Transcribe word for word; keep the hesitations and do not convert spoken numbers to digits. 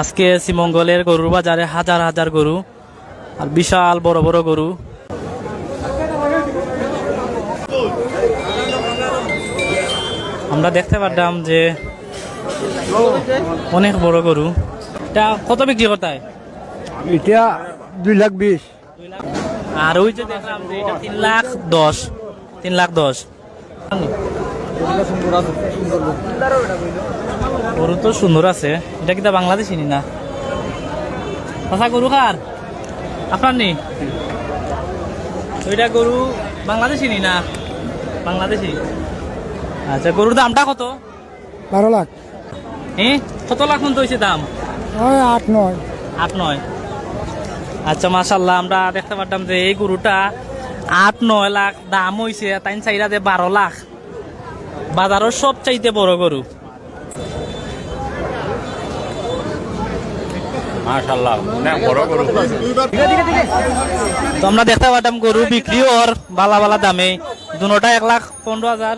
আজকে শ্রীমঙ্গলের গরুর বাজারে হাজার হাজার গরু, আর বিশাল বড় বড় গরু। আমরা দেখতে পারলাম যে অনেক বড় গরু। এটা কত বিক্রি করতে হয়? এটা দুই লাখ বিশ। আর ওই যে দেখলাম যে এটা তিন লাখ দশ, তিন লাখ দশ। গরু তো সুন্দর আছে। এটা কিতা বাংলাদেশি নি না? চাচা, গরু কার? আপনার নি? ওইটা গরু বাংলাদেশি নি না? বাংলাদেশি। আচ্ছা, গরুর দামটা কত? বারো লাখ। হ্যাঁ, কত লাখ মতো হয়েছে দাম? ওই আট নয়। আট নয়। আচ্ছা, মাশাল্লাহ, আমরা দেখতে পারতাম যে এই গরুটা আট নয় লাখ দাম হইছে, তাইন চাইরা দে বারো লাখ। বাজারের সবচাইতে বড় গরু। মাশাল্লাহ, অনেক বড় গরু। তো আমরা দেখতে পারতাম গরু বিক্রি অর বালা বালা দামে, দুনোটা এক লাখ পনেরো হাজার।